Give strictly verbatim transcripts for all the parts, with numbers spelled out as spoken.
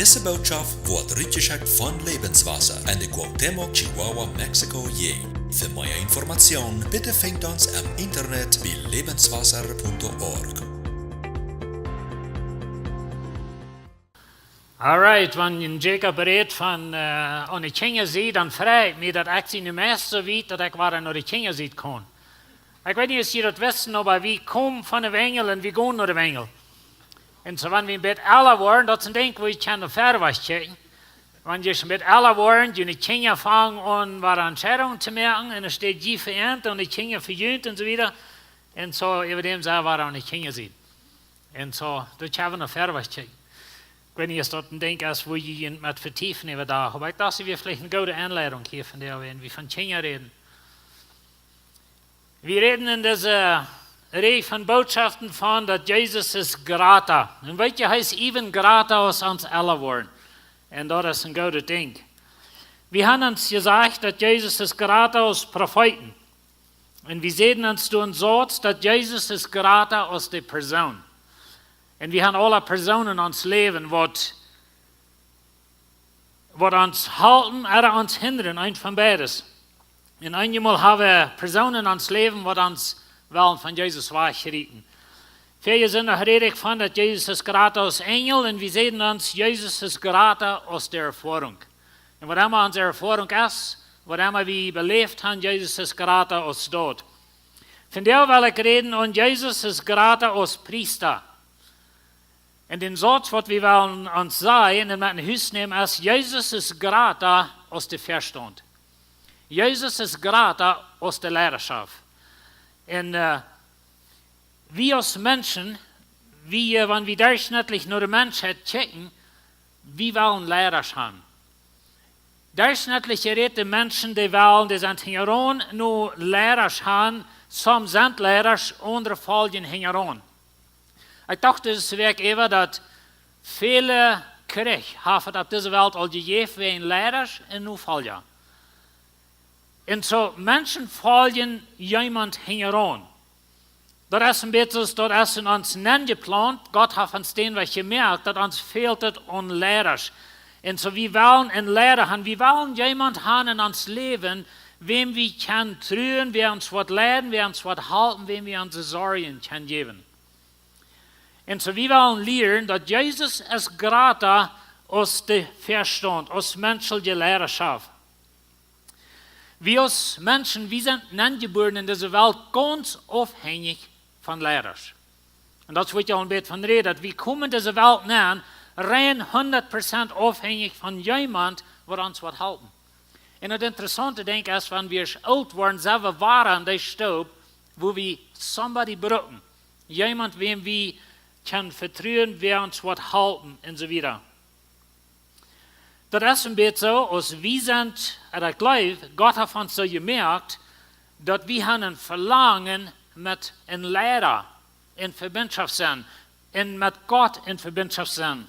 Dise Bootschaft woat rutjeschekjt von Lebenswasser en de Cuauhtémoc, Chihuahua, Mexiko Jäajent. Fa mea Information bitte finjt ons em Internet bie lebenswasser punkt org. Alright, wan Jacob rät von aun de Kjinja sied, dan frei ekj mie, daut ekj sie nu meist soo wiet, daut ekj wada no de Kjinja sied kaun. Ekj weet nich aus jie daut wisten, oba wie komen von de Wenjel un wie gonen no de Wenjel. Un soo wan wie een bät ella woaren, daut es een Dinkj wua jie kjennen no verwoats kjikjen. Wan jie een bät ella woaren, june Kjinja fangen aun wada Entscheidungen to moaken, un dan steit jie fa an un de Kjinja fa junt un soo wieda. Un soo äwa däm sent wie wada aun de Kjinja sied. Un soo, daut kjenn wie no verwoats kjikjen. Ekj weet nich aus daut een Dinkj es wua jie junt met vetiefen äwa dän Dach, oba ekj docht, daut wia veleicht eene goode Aunleidunk hia von dee, wan wie von Kjinja räden. Wie räden en dise Rieej von Bootschoften von daut Jesus es jrata. Un weet jie, hee es even jrata aus ons ella woaren. Un daut es een goodet Dinkj. Wie haben ons jesajcht, daut Jesus es jrata aus Profeeten. Un wie säden ons doa een Sauz, daut Jesus es jrata aus de Persoon. Un wie haben aule Persoonen en ons Läwen, waut, waut ons halpen ooda ons hindren, eent von beides. Un eenjemol haben wie Persoonen en ons Läwen, waut ons wellen von Jesus wajchrieten. Väaje Sindach räd ekj von daut Jesus es jrata aus Enjel, un wie säden ons, Jesus es jrata aus de Erfoarunk. Un waut emma onse Erfoarunk es, waut emma wie beläft haben, Jesus es jrata aus daut. Vondoag well ekj räden von Jesus es jrata aus Priesta. Un dän Sauz, waut wie wellen ons sajen un met no Hus nämen, es: Jesus es jrata aus de Vestaunt. Jesus es jrata aus de Leidaschoft. Un wie aus Menschen, wie, wan wie derchschnittlich no de Menschheit kjikjen, wie wellen Leidasch haben. Derchschnittlich jerät, de Menschen, dee wellen, dee sent hinjaraun no Leidasch haben, some sent Leidasch, aundre foljen hinjaraun. Ekj docht dise Wäakj äwa, daut väle Kjrich haft et opp dise Welt aul jejäft wäajen Leidasch un Nofolja. Un soo, Menschen foljen jemaunt hinjaraun. Daut es een bät soo, daut es en ons nenjeplaunt, Gott haft ons dän Wajch jemoakt, daut ons fält et aun Leidasch. Un soo, wie wellen een Leida haben, wie wellen jemaunt haben en ons Läwen, wäm wie kjennen truen, wäa ons woat leiden, wäa ons woat halpen, wäm wie onse Sorjen kjennen jäwen. Un soo, wie wellen lieren, daut Jesus es jrata aus de Vestaunt, aus menschelje Leidaschoft. Wie aus Menschen, wie sent nenjebuaren en dise Welt gaunz aufhenjich von Leidasch. Un daut es, wua ekj aul een bät von räd, daut wie komen en dise Welt nenn, rein hundat Prozent aufhenjich von jemaunt, waut ons woat halpen. Un daut interessaunte Dinkj es, wan wie oolt woaren, sent wie wada en dee Stoop, wua wie somebody brucken. Jemaunt, wäm wie kjennen vetruen, wäa ons woat halpen un soo wieda. Daut es een bät soo, aus wie sent, un ekj jleew, Gott haft ons soo jemoakt, daut wie haben een Velangen met een Leida en Vebindschoft sennen un met Gott en Vebindschoft sennen.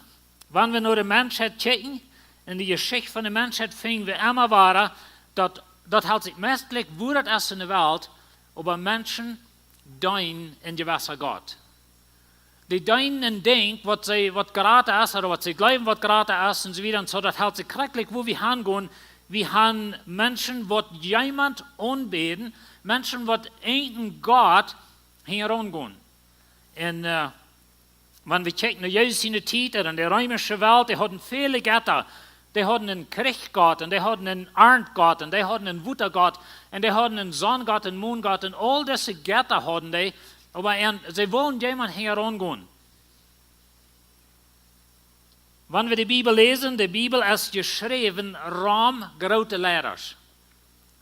Wan wie no de Menschheit kjikjen, en de Jeschicht von de Menschheit finj wie emma wada, daut, daut helt sikj meist jlikj, wua daut es en de Welt, oba Menschen deenen een jewessa Gott. Dee deenen een Dinkj, waut see, waut jrata es, ooda waut see jleewen, waut jrata es, un soo wieda. Un soo, daut helt sikj krakjt jlikj, wua wie hangonen. Wie haben Menschen, waut jemaunt aunbäden, Menschen, waut eenen Gott hinjaraun gonen. Un wan wie kjikjen no Jesus siene Tiet, en de reemische Welt, dee hauden väle Jetta. Dee hauden een Kjrichsgott, un dee hauden een Arntgott, un dee hauden een Wotagott, un dee hauden een Sonngott, een Moongott, un aul dise Jetta hauden dee, oba see wullen jemaunt hinjaraun gonen. Wan wie de Bibel läsen, de Bibel es jeschräwen rom groote Leidasch.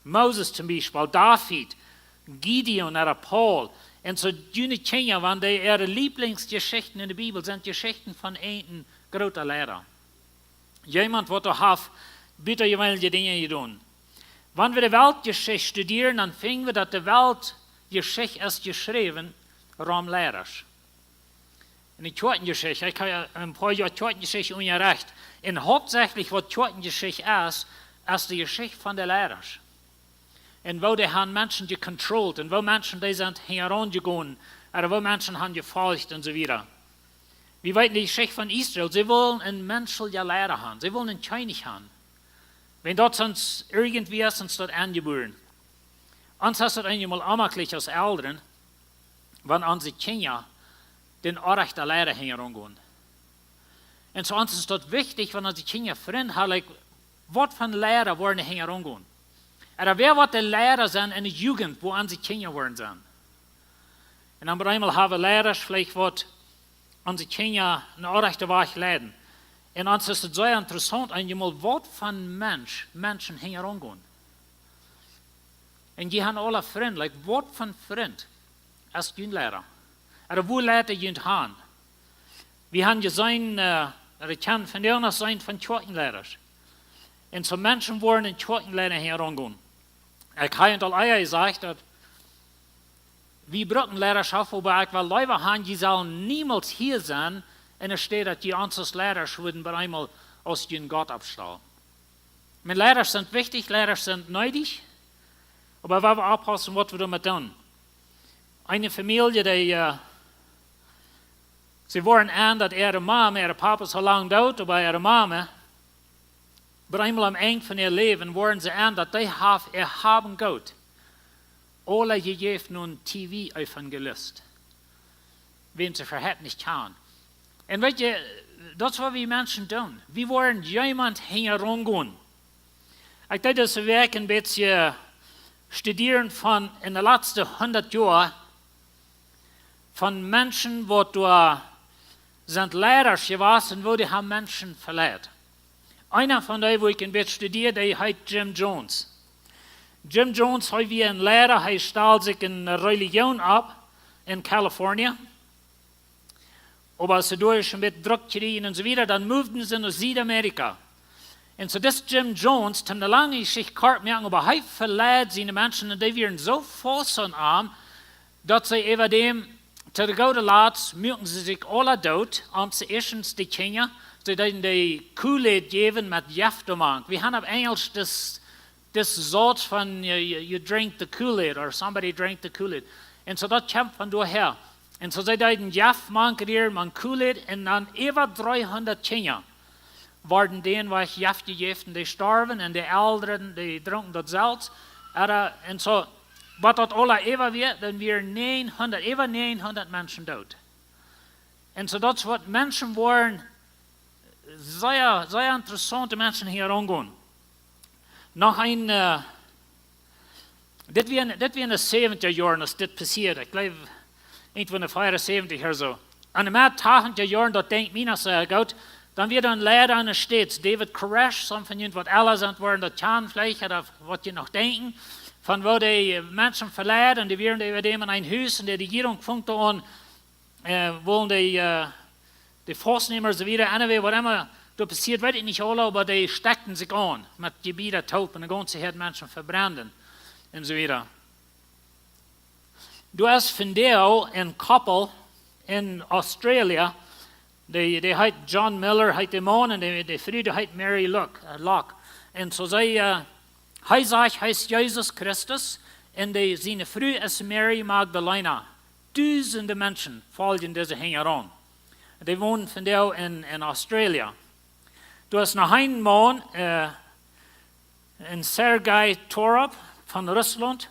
Moses toom Biespel, David, Gideon, ooda Paul. Un soo june Kjinja, wan dee äare Lieblingsjeschichten en de Bibel sent Jeschichten von een groota Leida. Jemaunt, waut doa haft butajeweenelje Dinja jedonen. Wan wie de Weltjeschicht studieren, dan finj wie, daut de Weltjeschicht es jeschräwen rom Leidasch. En de Kjoakjenjeschicht, ekj hab een poa Joa Kjoakjenjeschicht unjarecht. Un hauptsächlich, waut Kjoakjenjeschicht es, es de Jeschicht von de Leidasch. Un woo dee haben Menschen jecontrolled, un woo Menschen dee sent hinjaraun jegonen, ooda woo Menschen haben jefolcht un soo wieda. Wie weeten de Jeschicht von Israel. See wullen een menschelja Leida han. See wullen een Kjennich han. Wan daut sonst irjentwäa es, ons daut aunjebuaren. Ons es daut eenjemol onmaklich aus Elren, wan onse Kjinja dän orrajchten Leida hinjaraun gonen. Un soo ons es daut wichtich, wan onse Kjinja Frind han, like, waut von Leida woaren hinjaraun gonen. Ooda wäa woat de Leida sennen enne Jugend, wua onse Kjinja woaren sennen. Un dan bie eemol haben Leidasch veleicht waut onse Kjinja een orrajchten Wajch leiden. Un ons es daut sea interessaunt, eenjemol waut von Mensch, Menschen hinjaraun gonen. Un jie han aula Frind, like, waut von Frind es jun Leida? Ooda wua leit hee junt han? Wie han jeseenen, äh, ooda kjennen vondoag noch seenen von Kjoakjenleidasch. Un soo Menschen woaren en Kjoakjenleida hinjaraun gonen. Ekj hab aul ea jesajcht, daut wie brucken Leidasch, oba ekj well leewa han, jie sellen niemols hia sennen, enne Städ daut jie ons aus Leidasch wudden bie eemol aus jun Gott oppstalen. Mien, Leidasch sent wichtich, Leidasch sent needich, oba wie motten oppaussen, waut wie doamet doonen. Eene Famielje, dee, äh, see woaren en, daut äare Mame, äa Papa es aul lang doot, oba äare Mame, bie eemol aum Enj von äa Läwen, woaren see en, daut dee haft äa Haben un Goot aula jejäft no een T V-Evangelist, wäm see verhäa nich kjanen. Un weet jie, daut es waut wie Menschen doonen. Wie woaren jemaunt hinjaraun gonen. Ekj deed dise Wäakj een bät studieren von enne latste hundat Joa von Menschen, waut doa sent Leidasch jewast un woo dee han Menschen veleit. Eena von dee, wua ekj een bät studieed, dee heet Jim Jones. Jim Jones, hee wia een Leida, hee stald sikj eene Relijoon opp en California. Oba aus see doa een bät Druck kjrieejen un soo wieda, dan moveden see no Südamerika. Un soo dis Jim Jones, toom ne lange Jeschicht kort moaken, oba hee veleid siene Menschen un dee wieren soo faust aun am, daut see äwa däm, to de goode Latst, muaken see sikj aula doot, aum ieeschten de Kjinja, see deeden dee Kool-Aid jäwen met Jeft doamank. Wie han opp Enjelsch dis, dis Sauz von, you, you, you drink the Kool-Aid, or somebody drank the Kool-Aid. Un soo daut kjemt von doahäa. Un soo see deeden Jeft mank rieren, mank Kool-Aid, un dan äwa dreehundat Kjinja worden dän Wajch Jeft jejäft un dee storwen un de Elren, dee drunken daut selfst. Ooda, un soo, waut daut aula äwa wia, dan wieren näajenhundat, äwa näajenhundat Menschen doot. Un soo daut es waut Menschen woaren, sea, sea interessaunte Menschen hia aungonen. Noch een, äh, dit wia, dit wia enne säwentja Joaren, aus dit passieed. Ekj jleew, irjentwoo enne veeaunsäwentja ooda soo. Aun de Med tachentja Joaren, daut denkjt mie noch sea goot, dan wia doa een Leida enne States, David Koresh, some von junt waut ella sent woaren daut kjanen veleicht, ooda waut jie noch denkjen, von woo dee Menschen veleiden, un dee wieren äwa däm en een Hus, un de Rejierunk funk doa aun, äh, wullen dee, äh, de Faustnäma un soo wieda, anyway, waut emma doa passieed, weet ekj nich aula, oba dee stekjten sikj aun met Jebieda toop un de gaunze Häad Menschen vebrennen un soo wieda. Doa es vondoag een Koppel en Australia, dee, dee heet John Miller, heet de Maun, un dee, de Fru, dee heet Mary Luck, äh, Locke. Un soo see, äh, hee sajcht, hee es Jesus Christus, un dee, siene Fru es Mary Magdalena. Dusende Menschen foljen dise hinjaraun. Dee wonen vondoag en, en Australia. Doa es noch een Maun, äh, een Sergei Torop von Russlaunt.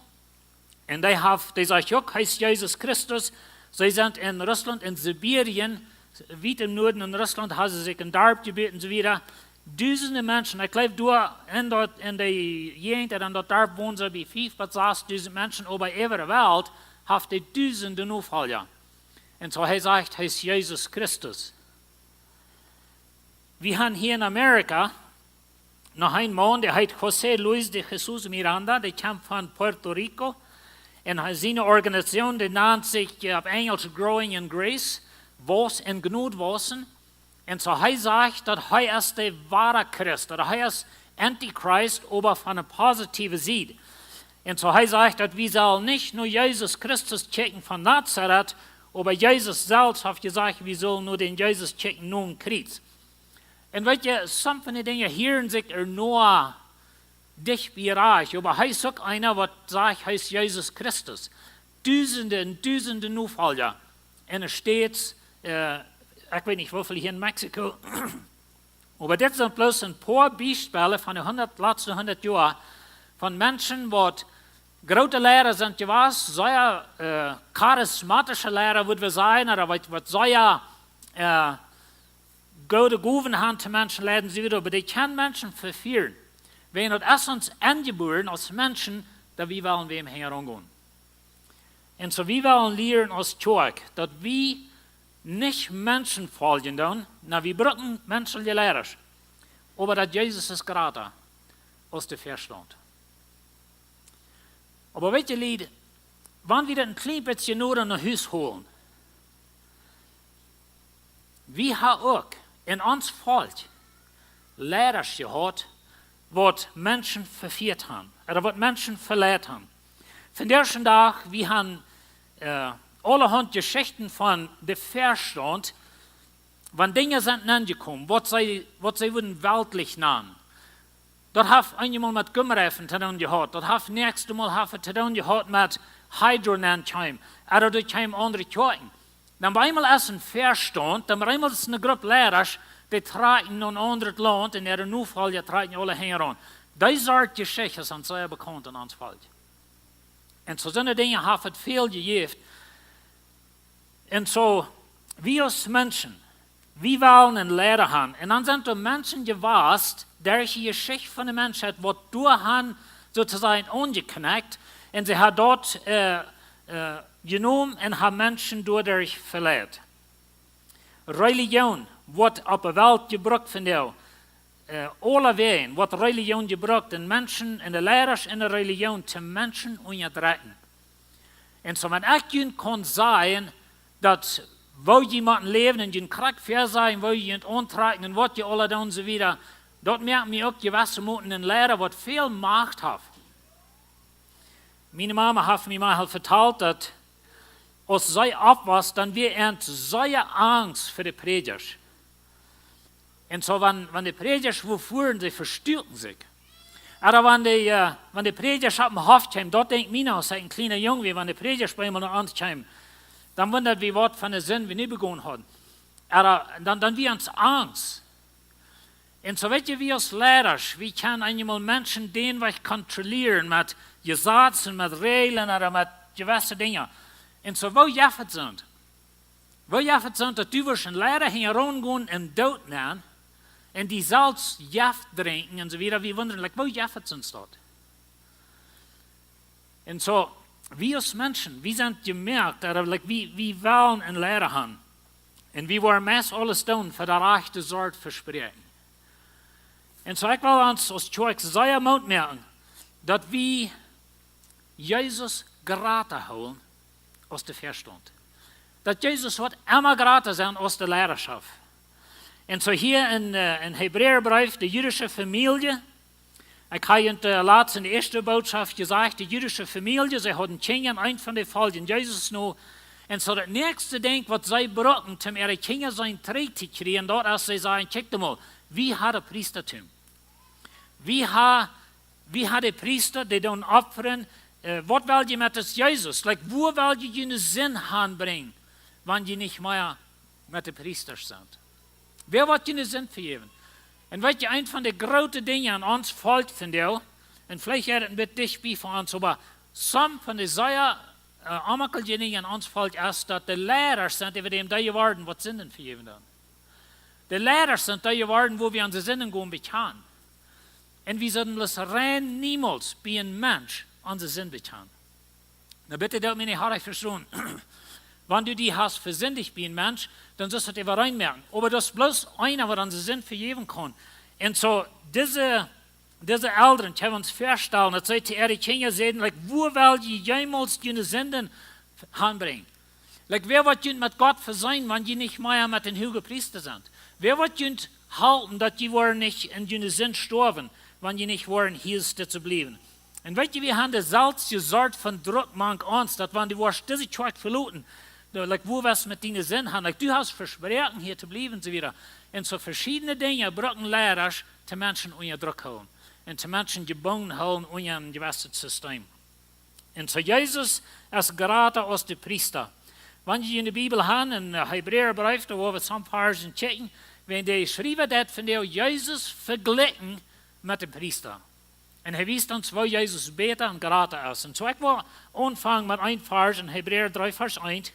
Un dee haft, dee sajcht uk, hee es Jesus Christus. See sent en Russlaunt, en Sibirien, wiet em Nuaden en Russlaunt, haben see sikj een Darp jebut un soo wieda. Dusende Menschen, ekj jleew, doa en daut, en de Jäajent, en daut Darp wonen see bie fief bat sasdusend Menschen, oba äwa de Welt haft dee dusende Nofolja. Un soo hee sajcht, hee es Jesus Christus. Wie han hia en Amerika noch een Maun, dee heet José Luis de Jesús Miranda, dee kjemt von Puerto Rico. Un hee, siene Organisation, dee nant sikj, äh, opp Enjelsch Growing in Grace, Wauss en Jnod wausen. Un soo hee sajcht, daut hee es de woare Christ, daut hee es Antichrist, oba von eene positive Sied. Un soo hee sajcht, daut wie sellen nich no Jesus Christus kjikjen von Nazareth, oba Jesus selfst haft jesajcht, wie sellen no dän Jesus kjikjen, nom Kjriez. Un weet jie, some von de Dinja hieren sikj ea dicht bie rajcht, oba hee es uk eena, waut sajcht, hee es Jesus Christus. Dusende un dusende Nofolja. Un enne States, äh, Ekj weet nich woo väl hia en Mexiko, oba dit sent bloos een poa Biespels von de hundat, latste hundat Joa von Menschen waut groote Liera sent jewast, sea, äh, charismatische Liera, wudd wie sajen, ooda waut, waut sea, äh, goode Gowen han to Menschen leiden, see wada, oba dee kjennen Menschen vefieren. Wäajen daut es ons enjebuaren aus Menschen, daut wie wellen wäm hinjaraun gonen. Un soo wie wellen lieren aus Kjoakj, daut wie nich Menschen foljen doonen, na, wie brucken menschliche Liera, oba daut Jesus es grata aus de Vestaunt. Oba weet jie, Lied, wan wie daut een kjlien bät noda no Hus holen, wie ha uk en ons Volkj Liera jehaut, waut Menschen vefieet han, ooda waut Menschen veleit han. Vondoag dän Dach, wie han, äh, aulahaunt Jeschichten von de Vestaunt, wan Dinja sent aunjekomen, waut see, waut see wudden weltlich nanen. Daut haft eenjemol met Gumreifen to doonen jehaut. Daut haft näakjstemol haft et to doonen jehaut met Hydro nanen kjeem. Ooda doa kjeemen aundre Kjoakjen. Dan bie eemol es een Vestaunt, dan bie eemol es eene Grupp Liera, dee trakjen no een aundret Launt un äare Nofolja trakjen aule hinjaraun. Dee Sort Jeschichten sent sea bekaunt en ons Volkj. Un soo soone Dinja haft et väl jejäft. Un soo, wie aus Menschen, wie wellen een Liera han. Un dan sent doa Menschen jewast, derch de Jeschicht von de Menschheit, waut doa han, soo to sajen, aunjekjnekt. Un see ha daut, äh, äh, jenomen un ha Menschen doaderch veleit. Relijoon woat opp de Welt jebrukt vondoag. Äh, aulawäajen woat Relijoon jebrukt, un Menschen, un de Liera en de Relijoon, to Menschen unjadrekjen. Un soo, wan ekj junt kaun sajen, daut woo jie motten läwen un junt krakjt väasajen, woo jie junt auntrakjen un waut jie aula doonen, soo wieda, daut moakt mie uk jewesse Moten een Liera, waut väl Macht haft. Miene Mama haft mie mol vetalt, daut aus see oppwos, dan wia äant sea Angst fa de Prädjasch. Un soo, wan, wan de Prädjasch wua fuaren, see vestuaken sikj. Ooda wan de, äh, wan de Prädjasch opp dän Hoff kjeem, daut denkj mie noch, aus ekj een kjliena Jung wia, wan de Prädjasch bie eemol no ons kjeem, dan wundad wie, waut fa eene Sind wie nu begonen hauden. Ooda dan, dan wia ons Angst. Un soo, weet jie, wie aus Liera, wie kjennen eenjemol Menschen dän Wajch kontrollieren met Jesazen, met Räajlen ooda met jewesse Dinja. Un soo, woo jeft et soont? Woo jeft et soont, daut du wurscht een Liera hinjaraun gonen un doot nämen, un die selfst jeft drinkjen un soo wieda, wie wundren, like, woo jeft et soont daut? Un soo, wie aus Menschen, wie sent jemoakt, ooda, like, wie, wie wellen een Liera han. Un wie woaren meist aules doonen fa de rajchte Sort Vespräakjen. Un soo, ekj well ons aus Kjoakj sea Moot moaken, daut wie Jesus grata hoolen aus de Vestaunt. Daut Jesus woat emma grata sennen aus de Liera. Un soo hia en, äh, en Hebräabreef, de jüdische Famielje, ekj ha junt, äh, latst en de ieeschte Bootschoft jesajcht, de jüdische Famielje, see hauden Kjinja, eent von dee foljd Jesus no. Un soo daut näakjste Dinkj, waut see bruckten, om äare Kjinja sien Trigj to kjrieen, daut es, see säden, kjikj mol, wie ha daut Priestatum. Wie ha, wie ha de Priesta, dee doonen opfren, äh, waut well jie met dis Jesus? Like, wua well jie june Sind hanbrinjen, wan jie nich mea met de Priestasch sent? Wäa woat june Sind vejäwen? Un weet jie, eent von de groote Dinja aun ons Volkj vondoag, un veleicht es et een bät dicht bie fa ons, oba some von de sea, äh, aunjekommne Dinja aun ons Volkj es, daut de Liera sent äwa däm dee jeworden, waut Sinden vejäwen dan. De Liera sent dee jeworden, wua wie onse Sinden gonen bekjanen. Un wie sellen bloos rein niemols bie een Mensch onse Sind bekjanen. Na bitte, doot mie nich haurich vestonen. Wan du die hast vesindicht bie een Mensch, dan sust du daut äwa rein moaken. Oba daut es bloos eena, waut onse Sind vejäwen kaun. Un soo, dise, dise Elren, ekj well ons väastalen, daut see to äare Kjinja säden, like, wua well jie jemols june Sinden hanbrinjen? Like, wäa woat junt met Gott vesenen, wan jie nich mea met dän hoogen Priesta sent? Wäa woat junt halpen, daut jie woaren nich en june Sind stoawen, wan jie nich woaren hia sitten bliewen? Un weet jie, wie han de selfstje Sort von Druck mank ons, daut wan du woascht dise Kjoakj veloten, dan, like, wua woascht met diene Sind han? Like, du hast vesproaken hia to bliewen, soo wieda. Un soo veschiedne Dinja brucken Liera, om Menschen unja Druck hoolen. Un om Menschen jebungen hoolen unja een jewesset System. Un soo Jesus es grata aus de Priesta. Wan jie en de Bibel han, en, äh, Hebräabreef, doa woa wie some Varschen checken, wan de Schriewa daut von de Jesus vejlikjt met dän Priesta. Un hee wiest ons, woo Jesus bäta un jrata es. Un soo, ekj well aunfangen met een Varsch en Hebräa dree, Varsch eent.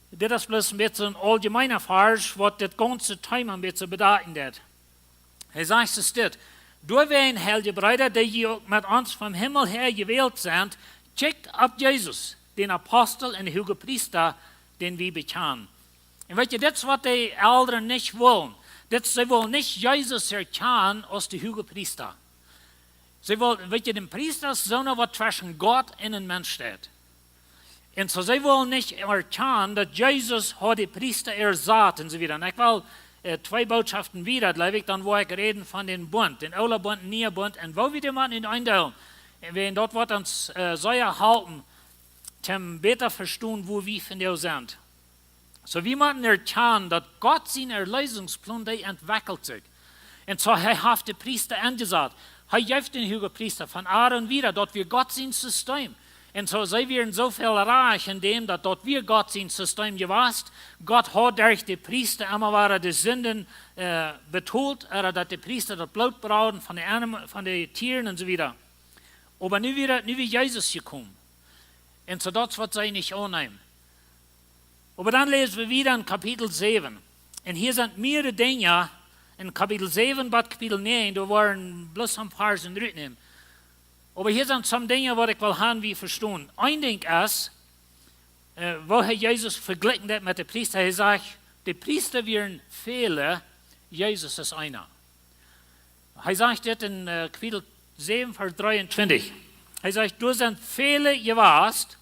Dit es bloos een bät een auljemeena Varsch, waut dit gaunze Thema een bät bedakjen deit. Hee sajcht es dit: Doawäajen, heilje Breeda, dee jie uk met ons vom Himmel häa jewält sent, kjikjt opp Jesus, dän Apostel un huagen Priesta, dän wie bekjanen. Un weet jie, dit es waut de Elren nich wullen. Dit, see wullen nich Jesus erkjanen aus dän huagen Priesta. See wullen, weet jie, dän Priesta es soona, waut tweschen Gott un een Mensch steit. Un soo, see wullen nich erkjanen, daut Jesus haud dän Priesta ersat un soo wieda. Un ekj well, äh, twee Botschaften wieda, jleew ekj, dan woa ekj räden von dän Bunt, dän oolen Bunt, nieen Bunt, un woo wie dee mau en een Deel. Un wan daut woat ons, äh, sea halpen, toom bäta vestonen, woo wie vondoag sent. Soo, wie motten erkjanen, daut Gott sien Erleesungsplan, dee entwekjelt sikj. Un soo, hee haft dän Priesta enjesat. Hee jeef dän huagen Priesta von Aaron wieda, daut wia Gott sien System. Un soo, see wieren soo väl rajcht en däm, daut, daut wia Gott sien System jewast. Gott haud derch dän Priesta emma wada de Sinden, äh, betolt, ooda daut de Priesta daut Bloot brocht von de Anima-, von de Tieren un soo wieda. Oba nu wia, nu wia Jesus jekomen. Un soo, daut es waut see nich aunnämen. Oba dan läsen wie wieda en Kapitel säwen. Un hia sent mearere Dinja en Kapitel säwen bat Kapitel näajen, doa woaren bloos een poa Varschen rutnämen. Oba hia sent some Dinja, waut ekj well han, wie vestonen. Een Dinkj es, äh, woo hee Jesus vejlikjt daut met dän Priesta. Hee sajcht, de Priesta wieren väle, Jesus es eena. Hee sajcht dit en, äh, Kapitel säwen, Varsch dreeuntwintich. Hee sajcht: Doa sent väle jewast,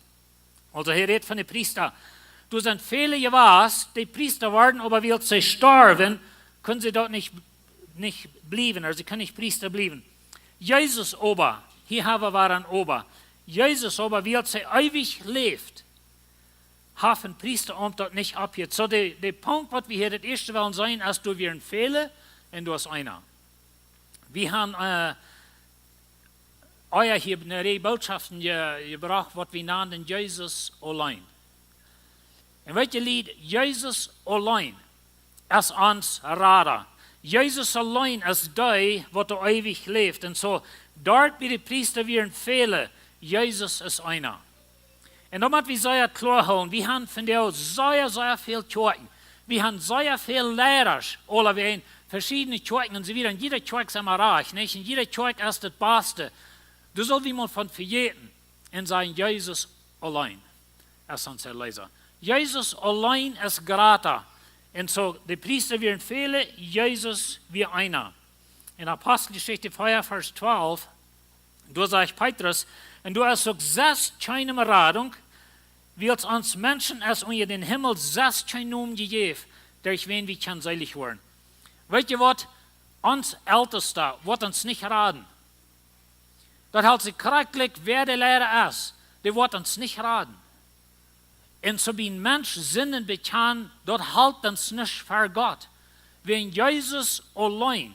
aulsoo hee rät von de Priesta. Doa sent väle jewast, dee Priesta worden, oba wiels see storwen, kunnen see doa nich, nich bliewen, ooda see kunnen nich Priesta bliewen. Jesus oba, hia hab wie wada een oba. Jesus oba, wiels hee eewich läft, haft een Priestaaumt, daut nich oppheet. Soo, de, de Punkt, waut wie hia daut ieeschte wellen seenen, es, doa wieren väle un doa es eena. Wie haben, äh, ea hia eene Reaj Botschaften je-, jebrocht, waut wie nanden Jesus auleen. Un weet jie, Lied, Jesus auleen es ons Rada. Jesus auleen es dee, waut doa eewich läft. Un soo, doa bie de Priesta wieren väle, Jesus es eena. Un daut mott wie sea kloa hoolen. Wie haben vondoag sea, sea väl Kjoakjen. Wie haben sea väl Liera, aule wäajen veschiedne Kjoakjen un soo wieda. Un jiede Kjoakj es emma rajcht, nich? Un jiede Kjoakj es daut baste. Doa sell wie mau von vejäten un sajen, Jesus auleen es ons Erleesa. Jesus auleen es jrata. Un soo, de Priesta wieren väle, Jesus wia eena. En Aposteljeschicht vea, Varsch twalf, doa sajcht Petrus: Un doa es uk sest kjeene Radunk, wiels ons Menschen es unja dän Himmel sest kjeen Nomen jejäft, derch wäm wie kjennen seelich woaren. Weet jie waut? Ons Eltesta woat ons nich raden. Daut helt sikj krakjt jlikj, wäa de Liera es, dee woat ons nich raden. Un soo, bie een Mensch Sinden bekjanen, daut helt ons nich ver Gott. Wiels Jesus auleen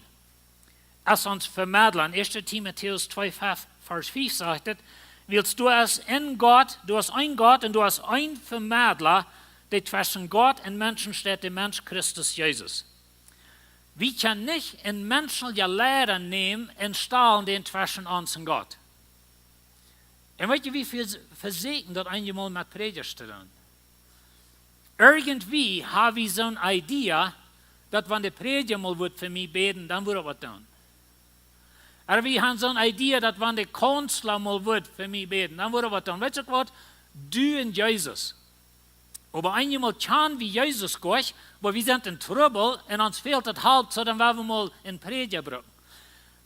es ons Vemedla. En ieeschte Timotäus twee, fef, Varsch fief sajcht et: Wiels doa es een Gott, doa es een Gott un doa es een Vemedla, dee tweschen Gott un Menschen steit, de Mensch Christus Jesus. Wie kjennen nich een menschelja Liera nämen un stalen dän tweschen ons un Gott. Un weet jie, wie väl vesieekjen daut eenjemol met Prädjasch to doonen? Irjentwie haben wie soon Idee, daut wan de Prädja mol wudd fa mie bäden, dan wudd daut waut doonen. Ooda wie haben soon Idee, daut wan de Counselor mol wudd fa mie bäden, dan wudd daut waut doonen. Weetst uk waut? Du un Jesus. Oba eenjemol kjanen wie Jesus goanich, oba wie sent en Trubbel un ons fält daut Halp, soo dan woa wie mol een Prädja brucken.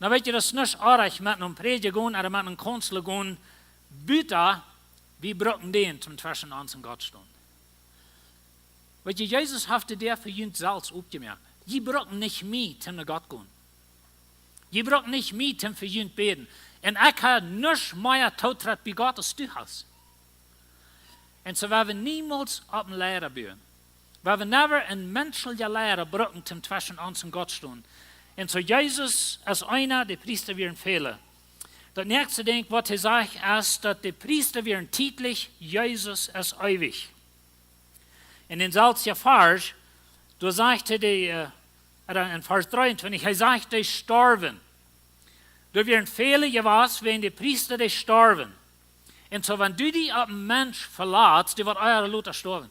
Nu weet jie, daut es nich oajch met een Prädja gonen ooda met een Counselor gonen, buta wie brucken dän toom tweschen ons un Gott stonen. Weet jie, Jesus haft de Däa fa junt selfst opjemoakt. Jie brucken nich mie toom no Gott gonen. Jie brucken nich mie toom fa junt bäden. Un ekj hab nich mea Tootret bie Gott aus du hast. Un soo woa wie niemols opp een Liera buen. Woa wie never een menschelja Liera brucken toom tweschen ons un Gott stonen. Un soo, Jesus es eena, de Priesta wieren väle. Daut näakjste Dinkj, waut hee sajcht, es daut de Priesta wieren tietlich, Jesus es eewich. En dän selwjen Varsch, doa sajcht hee, dee, äh, ooda en Varsch dreeuntwintich, hee sajcht, dee storwen. Doa wieren väle jewast, wäajen de Priesta, dee storwen. Un soo, wan du die opp een Mensch velatst, dee woat ea ooda lota stoawen.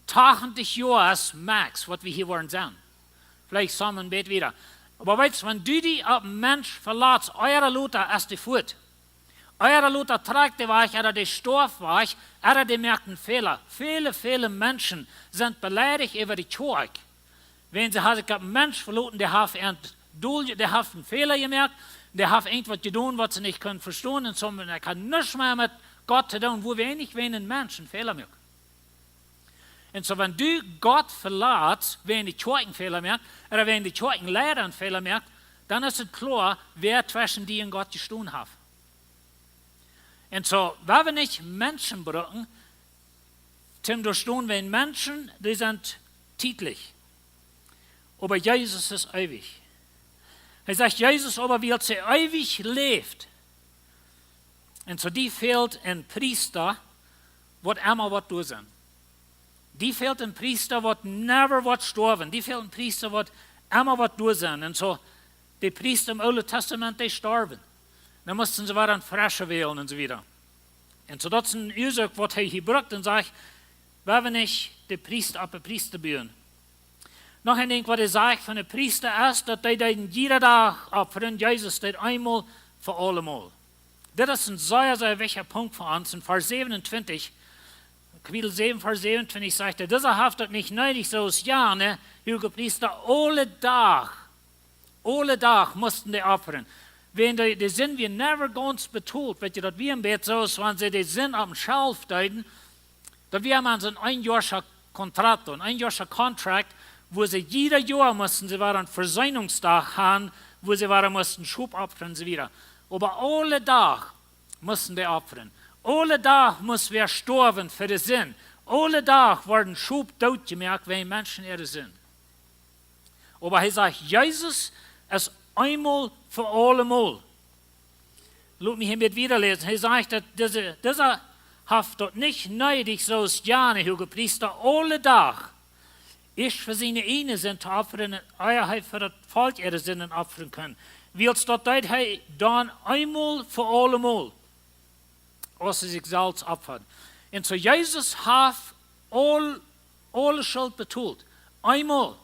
Tachentich Joa es max, waut wie hia woaren sennen. Veleicht somje een bät wieda. Oba weetst, wan du die opp een Mensch velatst, ea ooda lota es dee fuat. Ea ooda lota trakjt dee wajch, ooda dee stoaft wajch, ooda dee moakt een Fäla. Väle, väle Menschen sent beleidicht äwa de Kjoakj. Wan see hauden sikj opp een Mensch veloten, dee haft een Dol, dee haft een Fäla jemoakt, dee haft irjentwaut jedonen, waut see nich kunnen vestonen, un soo, un ekj haud nuscht mea met Gott to doonen, woo wan ekj wäajen een Mensch een Fäla moak. Un soo, wan du Gott velatst, wäajen de Kjoakj een Fäla moakt, ooda wäajen de Kjoakjenleida een Fäla moakt, dan es et kloa, wäa tweschen die un Gott jestonen haft. Un soo, wan wie nich Menschen brucken, toom doa stonen, wan Menschen, dee sent tietlich. Oba Jesus es eewich. Hee sajcht, Jesus oba, wiels hee eewich läft. Un soo, die fält een Priesta, waut emma woat doa sennen. Die fält een Priesta, waut never woat stoawen. Die fält een Priesta, waut emma woat doa sennen. Un soo, de Priesta em Oolen Tastament, dee storwen. Dan musten see wada een frescha wälen un soo wieda. Un soo, daut es een Uasoak, waut hee hia brukt un sajcht, wan wie nich de Priesta opp de Priesta buen. Noch een Dinkj, waut hee sajcht von de Priesta, es, daut dee deeden jieda Dach opfren, Jesus deed eemol fa aulemol. Dit es een sea, sea wichtja Punkt fa ons. En Varsch säwenuntwintich, Kapitel säwen, Varsch säwenuntwintich sajcht hee, disa haft daut nich needich, soo aus jane huage Priesta aule Dach, aule Dach musten dee opfren. Wan dee, de Sind wia never gaunz betolt, weetst du, daut wia een bät soo, aus wan see de Sind opp een Schelf deeden, daut wia mau soo'n eenjoascha Kontrakt, een eenjoascha Contract, wua see jieda Joa musten see wada een Vesöhnungsdach haben, wua see wada musten Schop opfren un soo wieda. Oba aule Dach musten dee opfren. Aule Dach must wäa stoawen fa de Sind. Aule Dach worden Schop dootjemoakt wäajen Menschen äare Sind. Oba hee sajcht, Jesus es eemol fa aulemol. Lot mie hia met wieda läsen. Hee sajcht, daut dise, disa haft daut nich needich, soo aus jane huage Priesta aule Dach ieescht fa siene ieejne Sind to opfren, ea hee fa daut Volkj äare Sinden opfren kunn. Wiels daut deed hee dan eemol fa aulemol, aus hee sikj selfst opfad. Un soo, Jesus haft aul, aule Schult betolt. Eemol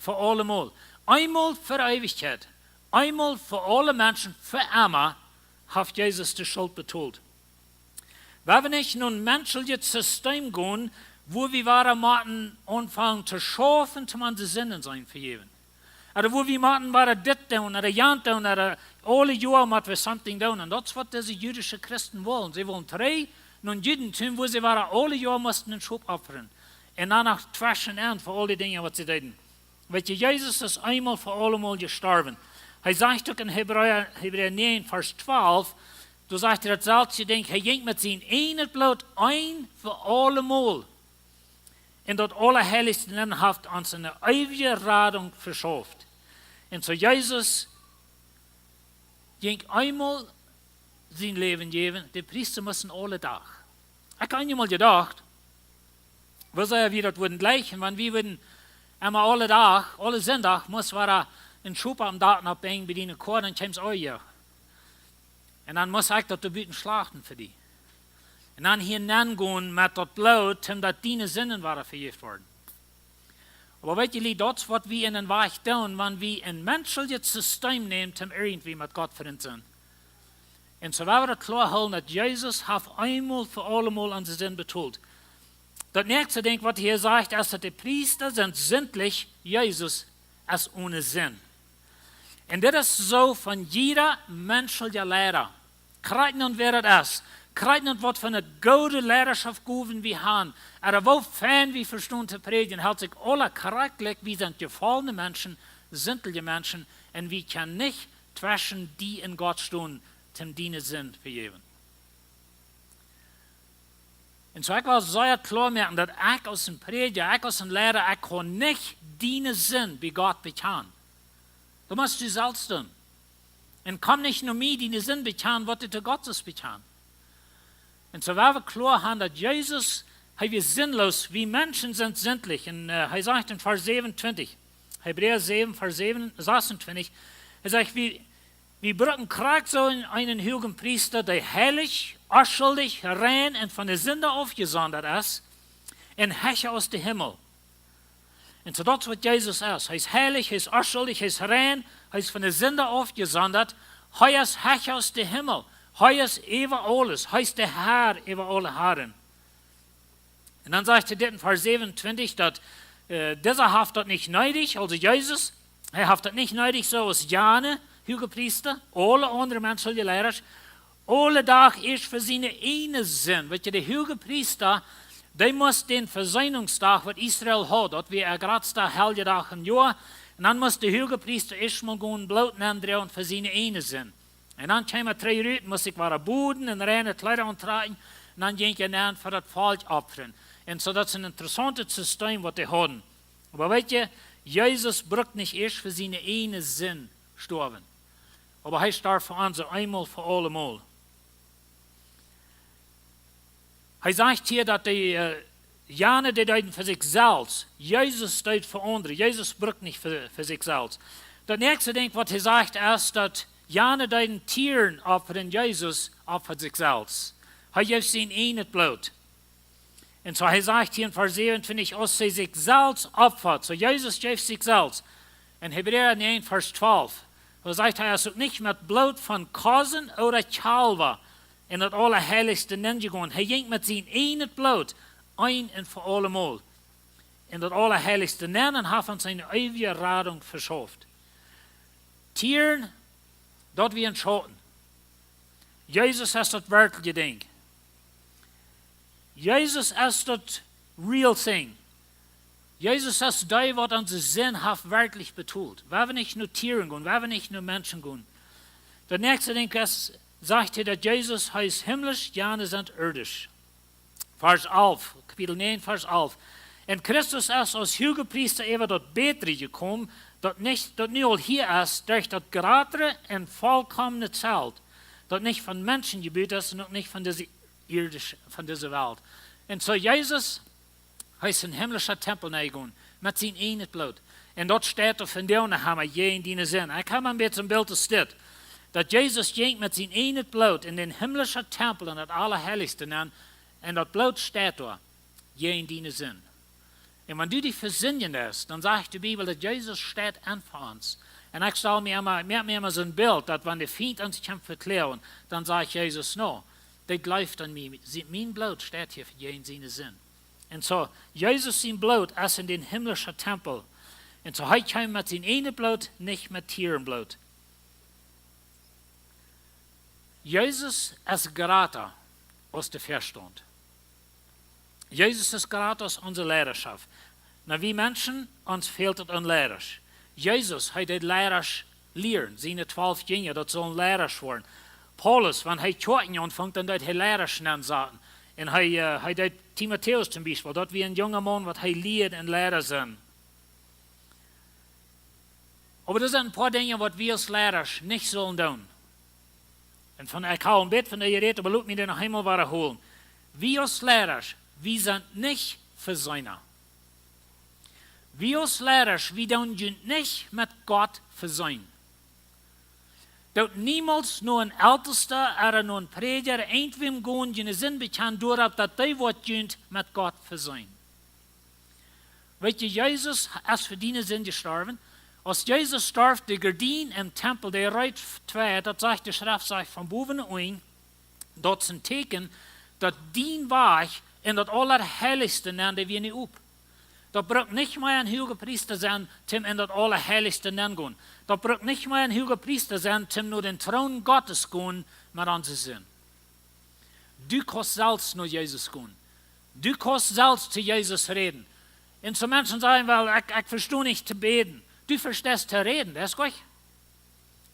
fa aulemol. Eemol fa Eewichkjeit. Eemol fa aule Menschen, fa emma, haft Jesus de Schult betolt. Wan wie nich no een menschlichet System gonen, wua wie wada motten aunfangen to schaufen, om onse Sinden sennen vejäft. Ooda wua wie motten wada dit doonen, ooda jant doonen, ooda aule Joa mott wie something doonen. Un daut es, waut dise jüdische Christen wullen. See wullen trigj no daut Judentum, wua see wada aule Joa musten een Schop opfren. Un dan noch tweschen enn fa aul dee Dinja, waut see deeden. Weetst du, Jesus es eemol fa aulemol jestorwen. Hee sajcht uk en Hebräa, Hebräa näajen, Varsch twalf, doa sajcht hee daut selwje Dinkj, hee jinkj met sien ieejnet Bloot een fa aulemol en daut Aulaheilichste nenn, haft ons eene eewje Radunk veschauft. Un soo, Jesus jinkj eemol sien Läwen jäwen, de Priesta musten aule Dach. Ekj haud eemol jedocht, woo sell wie daut wudden jlikjen, wan wie wudden emma aule Dach, aule Sindach, must wada een Schop aum Dak nopp brinjen bie diene Koa, dan kjeem et aul hia. Un dan must ekj daut doa buten schlachten fa die. Un dan hia nenn gonen met daut Bloot, om daut diene Sinden wada vejäft worden. Oba weetst du, daut es, waut wie en een Wajch doonen, wan wie een menschlichet System nämen, om irjentwie met Gott Frint sennen. Un soo, wan wie daut kloa hoolen, daut Jesus haft eemol fa aulemol onse Sind betolt. Daut näakjste Dinkj, waut hee hia sajcht, es, daut de Priesta sent sindlich, Jesus es one Sind. Un dit es soo von jieda menschelja Leida. Krakjt no wäa daut es. Krakjt no waut fa eene goode Leidaschoftgow wie haben. Ooda woo fein wie vestonen to prädjen, helt sikj aula krakjt jlikj, wie sent jefollne Menschen, sindliche Menschen, un wie kjennen nich tweschen die un Gott stonen, om diene Sind vejäwen. Un soo, ekj well sea kloa moaken, daut ekj aus een Prädja, ekj aus een Leida, ekj kaun nich diene Sind bie Gott bekjanen. Daut motst du selfst doonen. Un komm nich no mie, diene Sind bekjanen, waut du to Gott sust bekjanen. Un soo, wan wie kloa haben, daut Jesus Hee wia sinnloos, wie Menschen sent sindlich. Un äh, hee sajcht en Varsch säwenuntwintich, Hebräa säwen, Varsch säwen, sasuntwintich, hee sajcht, wie, wie brucken krakjt soo eenen, eenen huagen Priesta, dee heilich, onschuldich, rein un von de Sind aufjesondert es, un hecha aus de Himmel. Un soo daut es waut Jesus es. Hee es heilich, hee es onschuldich, hee es rein, hee es von de Sind aufjesondert. Hee es hecha aus de Himmel. Hee es äwa aules. Hee es de Har äwa aule Haren. Un dan sajcht hee dit en Varsch säwenuntwintich, daut äh, disa haft daut nich needich, aulsoo Jesus, hee haft daut nich needich, soo aus jane huage Priesta, aule aundre menschelje Leida, aule Dach ieescht fa siene ieejne Sind. Weet jie, de huage Priesta, dee must dän Vesöhnungsdach, waut Israel haud, daut wia äa jratsta Heljedach em Joa, un dan must de huage Priesta ieescht mol gonen Bloot nendroagen fa siene ieejne Sind. Un dan kjeem hee trigj rut, must sikj wada booden un reine Kjleeda auntrakjen, un dan jinkj hee nenn fa daut Volkj opfren. Un soo daut es een interessauntet System waut dee hauden. Oba weet jie, Jesus brukt nich ieescht fa siene ieejne Sind stoawen. Oba hee storf fa ons eemol fa aulemol. Hee sajcht hia, daut de äh, jane, dee deeden fa sikj selfst. Jesus deed fa aundre. Jesus brukt nich fa, fa sikj selfst. Daut näakjste Dinkj waut hee sajcht es, daut jane deeden Tieren opfren, Jesus opfad sikj selfst. Hee jeef sien ieejnet Bloot. Un soo hee sajcht hia en Varsch säwenuntwintich, aus see sikj selfst opfad. Soo Jesus jeef sikj selfst. En Hebräa näajen, Varsch twalf, doa sajcht hee, hee es uk nich met Bloot von Kosen ooda Kjalwa en daut Aulaheilichste nenjegonen. Hee jinkj met sien ieejnet Bloot een un fa aulemol en daut Aulaheilichste nenn un haft ons eene eewje Radunk veschauft. Tieren, daut wia een Schauten. Jesus es daut werkjliche Dinkj. Jesus es daut real thing. Jesus es dee, waut onse Sind haft werkjlich betolt. Wie haben nich no Tieren gonen, wie haben nich no Menschen gonen. Daut näakjste Dinkj es, sajcht hee, daut Jesus, hee es himmlisch, jane sent ieedisch. Varsch alf, Kapitel näajen, Varsch alf. Un Christus es aus huage Priesta äwa daut Bätre jekomen, daut nich, daut nu aul hia es, derch daut jratre un volkomne Zelt, daut nich von Menschen jebut es un uk nich von dise ieedische, von dise Welt. Un soo Jesus, hee es een himmlischa Tempel nenjegonen, met sien ieejnet Bloot. Un daut steit opp en däm Hamma jäajen diene Sind. Ekj hab een bät een Bilt aus dit. Daut Jesus jinkj met sien ieejnet Bloot en dän himmlischen Tempel, en daut Aulaheilichste nenn, un daut Bloot steit doa, jäajen diene Sind. Un wan du die vesindjen deist, dan sajcht de Bibel, daut Jesus steit enn fa ons. Un ekj stal mie emma, moak mie emma soon Bilt, daut wan de Fient ons kjemt vekloagen, dan sajcht Jesus: "No, dee jleeft aun mie, mien Bloot steit hia jäajen siene Sind." Un soo, Jesus sien Bloot es en dän himmlischen Tempel. Un soo, hee kjeem met sien ieejnet Bloot, nich met Tierenbloot. Jesus es jrata aus de Vestaunt. Jesus es jrata aus onse Leidaschoft. Nu, wie Menschen, ons fält et aun Leidasch. Jesus, hee deed Leidasch lieren, siene twalf Jinja, daut sullen Leidasch woaren. Paulus, wan hee Kjoakjen aunfunk, dan deed hee Leidasch nensaten. Un hee, äh, hee deed Timotäus toom Biespel, daut wia een junga Maun, waut hee lieed en Leida sennen. Oba doa sent een poa Dinja, waut wie aus Leidasch nich sullen doonen. Un von, ekj hab een bät von dee jerät, oba lot mie dee noch eemol wadaholen. Wie aus Leidasch, wie sent nich Vesöhna. Wie aus Leidasch, wie doonen junt nich met Gott vesöhnen. Doot niemols no een Eltesta ooda no een Prädja, irjentwäm gonen, june Sind bekjanen, doaropp daut dee woat junt met Gott vesöhnen. Weet jie, Jesus es fa diene Sind jestorwen. Aus Jesus storf, de Gardien em Tempel, dee reet twei, daut sajcht de Schreft, sajcht von bowen no unjen, daut es een Tieekjen, daut dien Wajch en daut Aulaheilichste nenn, dee wia nu op. Daut brukt nich mea een huaga Priesta sennen, toom en daut Aulaheilichste nenn gonen. Daut brukt nich mea een huaga Priesta sennen, toom no dän Troon Gottes gonen met onse Sind. Du kaust selfst no Jesus gonen. Du kaust selfst to Jesus räden. Un soo Menschen sajen: "Well, ekj, ekj vesto nich to bäden." Du vesteist to räden, daut es goot.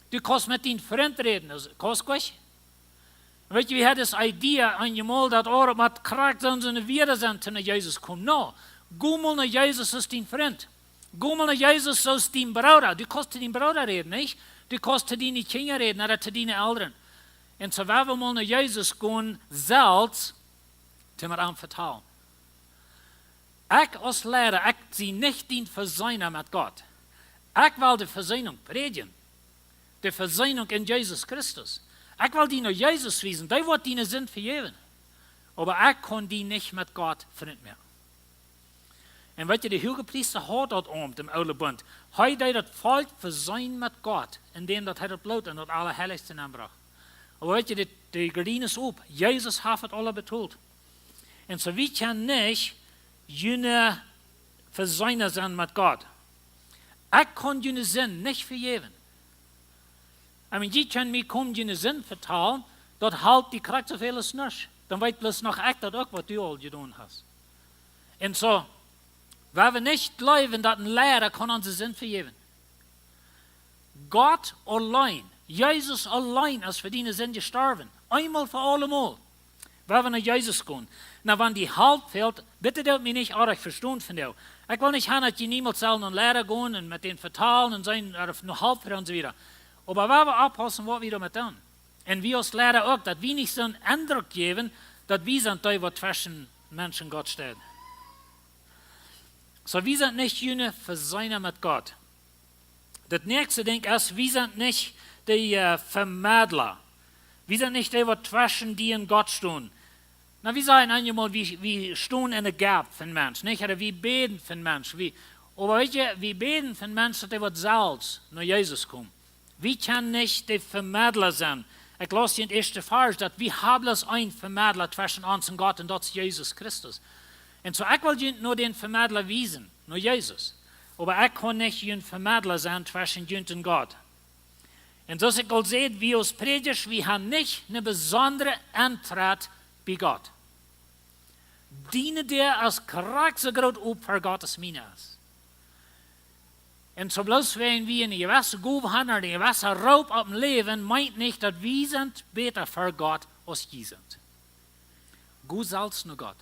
Du kaust met dien Frint räden, daut es goot. Un weet jie, wie hauden dise Idee aunjemalt, daut, oh, daut mott krakjt soo, soo een Wieed sennen, toom no Jesus komen. No, go mol no Jesus aus dien Frint. Go mol no Jesus aus dien Brooda. Du kaust to dien Brooda räden, nich? Du kaust to diene Kjinja räden, ooda to diene Elren. Un soo, wan wie mol no Jesus gonen, selfst, toom am vetalen. Ekj aus Liera, ekj sie nich dien Vesöhna met Gott. Ekj well de Vesöhnunk prädjen. De Vesöhnunk en Jesus Christus. Ekj well die no Jesus wiesen. Dee woat diene Sind vejäwen. Oba ekj kaun die nich met Gott Frint moaken. Un weet jie, de Huagepriesta haud daut Aumt em oolen Bunt. Hee deed daut Volkj vesöhnen met Gott, endäm daut hee daut Bloot en daut Aulaheilichste nenbrocht. Oba weet jie, de, de Gardien es op. Jesus haft et aula betolt. Un soo, wie kjennen nich june Vesöhna sennen met Gott. Ekj kaun june Sind nich vejäwen. I mean, jie kjennen mie komen june Sind vetalen, daut halpt die krakjt soo väl aus nuscht. Dan weet bloos noch ekj daut uk, waut du aul jedonen hast. Un soo, wan wie nich jleewen, daut een Liera kaun onse Sind vejäwen. Gott auleen, Jesus auleen es fa diene Sind jestorwen. Eemol fa aulemol. Wan wie no Jesus gonen. Nu, wan die Help fält, bitte doot mie nich oajch vestonen von doa. Ekj well nich haben, daut jie niemols sellen no een Liera gonen un met dän vetalen un seenen, ooda no Help fa un soo wieda. Oba wan wie oppaussen, waut wie doamet doonen. Un wie aus Liera uk, daut wie nich soon Endruck jäwen, daut wie sent dee, waut tweschen Mensch un Gott steit. Soo, wie sent nich june Vesöhna met Gott. Daut näakjste Dinkj es, wie sent nich de, äh, Vemedla. Wie sent nich dee, waut tweschen die un Gott stonen. Nu, wie sajen eenjemol, wie, wie stonen en de gap fa een Mensch, nich? Ooda wie bäden fa een Mensch. Wie, oba weet jie, wie bäden fa een Mensch, daut hee woat selfst no Jesus komen. Wie kjennen nich de Vemedla sennen. Ekj laus hia em ieeschten Varsch, daut wie haben bloos een Vemedla tweschen ons un Gott, un daut es Jesus Christus. Un soo, ekj well junt no dän Vemedla wiesen, no Jesus. Oba ekj kaun nich jun Vemedla sennen tweschen junt un Gott. Un soo aus ekj aul säd, wie aus Prädjasch, wie haben nich een besondren Entrett bie Gott. Diene Däa es krakjt soo groot op fa Gott aus miene es. Un soo bloos wan wie eene jewesse Gow haben, ooda een jewessen Roop opp ons Läwen, meent nich, daut wie sent bäta fa Gott aus jie sent. Go selfst no Gott.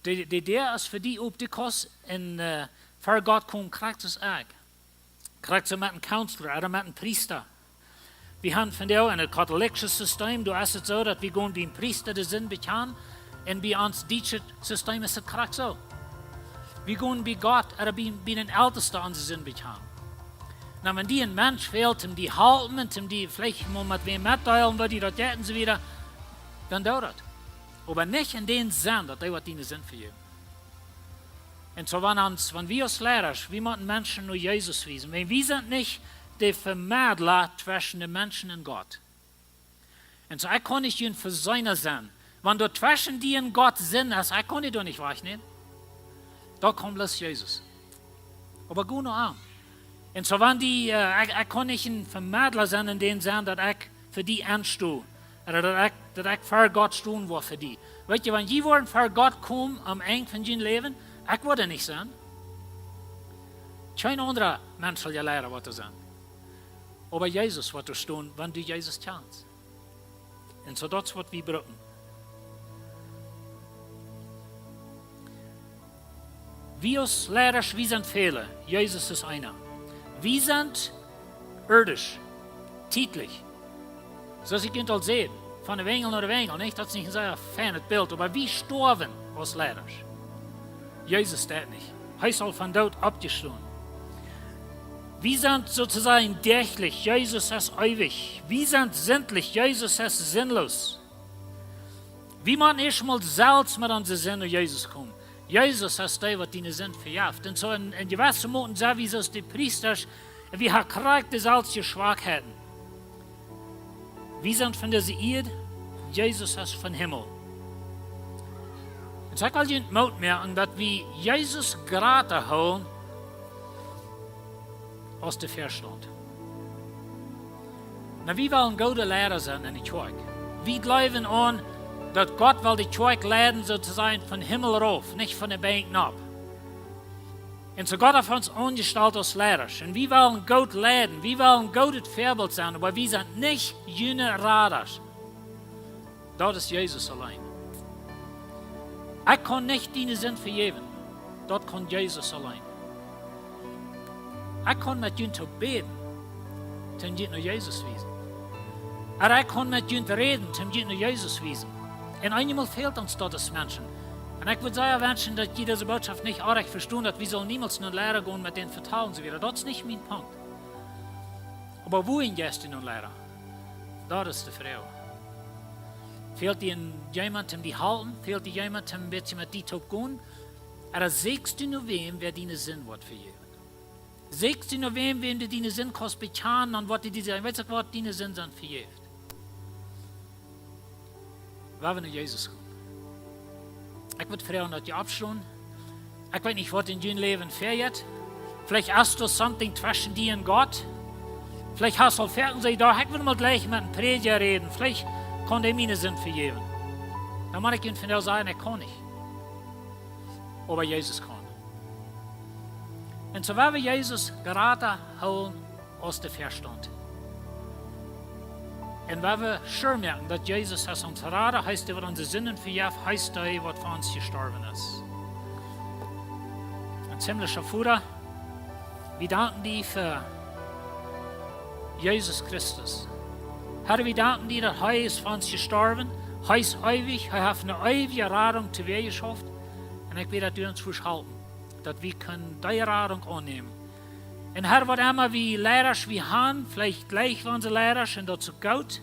De, de Däa es fa die op, du kaust un, äh, fa Gott komen, krakjt soo aus ekj. Krakjt soo met een Counselor ooda met een Priesta. Wie haben vondoag en daut kautholikje System, doa es et soo, daut wie gonen bie een Priesta de Sind bekjanen, un bie ons dietschet System es et krakjt soo. Wie gonen bie Gott ooda bie, bie een Eltesta onse Sind bekjanen. Nu, wan die een Mensch fält, om die halpen un om die veleicht mol met wäm metdeelen, woo die daut jeit un soo wieda, dan doo daut. Oba nich en dän Senn, daut dee woat diene Sind vejäwen. Un soo, wan ons, wan wie aus Liera, wie motten Menschen no Jesus wiesen. Wan wie sent nich de Vemedla tweschen de Menschen un Gott. Un soo, ekj kaun nich jun Vesöhna sennen. Wan doa tweschen die un Gott Sind es, ekj kaun die doa nich wajchnämen. Doa kjemt bloos Jesus. Oba go no am. Un soo, wan die, äh, ekj, ekj kaun nich een Vemedla sennen en dän Senn, daut ekj fa die ensto. Ooda daut ekj, daut ekj fa Gott stonen woa fa die. Weet jie, wan jie woaren fa Gott komen aum Enj von jun Läwen, ekj woa doa nich sennen. Kjeen aundra Mensch saul jun Liera woaren sennen. Oba Jesus woat doa stonen, wan du Jesus kjanst. Un soo, daut es, waut wie brucken. Wie aus Liera, wie sent väle. Jesus es eena. Wie sent ieedisch, tietlich. Soo aus ekj junt aul säd, von de Wenjel no de Wenjel, nich? Daut es nich een sea feinet Bilt, oba wie stoawen aus Liera. Jesus deed nich. Hee es aul vom Doot oppjestonen. Wie sent soo to sajen däachlich, Jesus es eewich. Wie sent sindlich, Jesus es sinnlos. Wie motten ieescht mol selfst met onse Sind no Jesus komen. Jesus es dee, waut diene Sind vejeft. Un soo en, en jewesse Moten sent wie soo aus de Priesta, un wie haben krakjt de selwje Schwakheiten. Wie sent von dise Ieed, Jesus es vom Himmel. Un soo ekj well junt Moot moaken, daut wie Jesus jrata hoolen aus de Vestaunt. Nu, wie wellen goode Liera sennen en de Kjoakj. Wie jleewen aun, daut Gott well de Kjoakj leiden, soo to sajen, vom Himmel rauf, nich von de Benkj nopp. Un soo Gott haft ons aunjestalt aus Liera. Un wie wellen goot leiden, wie wellen goodet Väabilt sennen, oba wie sent nich june Rada. Daut es Jesus auleen. Ekj kaun nich diene Sind vejäwen. Daut kaun Jesus auleen. Ekj kaun met junt toop bäden, toom junt no Jesus wiesen. Ooda ekj kaun met junt räden, toom junt no Jesus wiesen. Un eenjemol fält ons daut aus Menschen. Un ekj wudd sea wenschen, daut jie dise Bootschoft nich orrajcht vestonen, daut wie sellen niemols no een Liera gonen met dän vetalen, soo wieda. Daut es nich mien Punkt. Oba wuarom jeist du no een Liera? Daut es de Froag. Fält die een, jemaunt, om die to halpen? Fält die jemaunt, om een bät met die to gonen? Ooda sieekjst du no wäm, wäa diene Sind woat vejäwen? Sieekjst du no wäm, wäm du diene Sind kaust bekjanen, dan woat dee die sajen: Weetst du waut, diene Sind sent vejäft. Wie woaren no Jesus gonen. Ekj wudd froagen, daut jie oppstonen. Ekj weet nich, waut en jun Läwen väajeit. Veleicht es doa something tweschen die un Gott. Veleicht hast du aul foaken jesajcht: Doa, ekj well mol jlikj met een Prädja räden. Veleicht kaun dee miene Sind vejäwen. Dan mott ekj junt vondoag sajen, ekj kaun nich. Oba Jesus kaun. Un soo woa wie Jesus jrata hoolen aus de Vestaunt. Un woa wie sure moaken, daut Jesus es ons Rada, hee es dee, waut onse Sinden vejeft, hee es dee, waut fa ons jestorwen es. Un himmlischa Voda, wie danken die fa Jesus Christus. Herr, wie danken die, daut hee es fa ons jestorwen. Hee es eewich, hee haft eene eewje Radunk too wäa jeschauft. Un ekj bäd, daut du ons wurscht halpen, daut wie kjennen dee Radunk aunnämen. Un Herr, waut emma wie Liera wie han, veleicht jlikj wie onse Liera un daut es uk goot,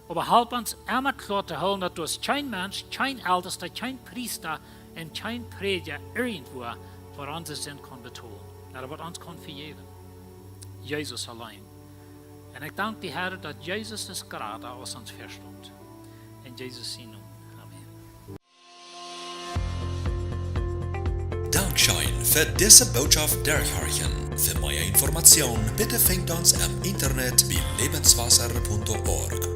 oba halp ons emma kloa to hoolen, daut doa es kjeen Mensch, kjeen Eltesta, kjeen Priesta un kjeen Prädja irjentwua, waut onse Sind kaun betolen, ooda waut ons kaun vejäwen. Jesus auleen. Un ekj dank die, Herr, daut Jesus es jrata aus ons Vestaunt. En Jesus sienen Nomen. Amen. Dankscheen fa dise Bootschoft derchhorchen. Fa mea Information, bitte finjt ons em Internet bie lebenswasser punkt org.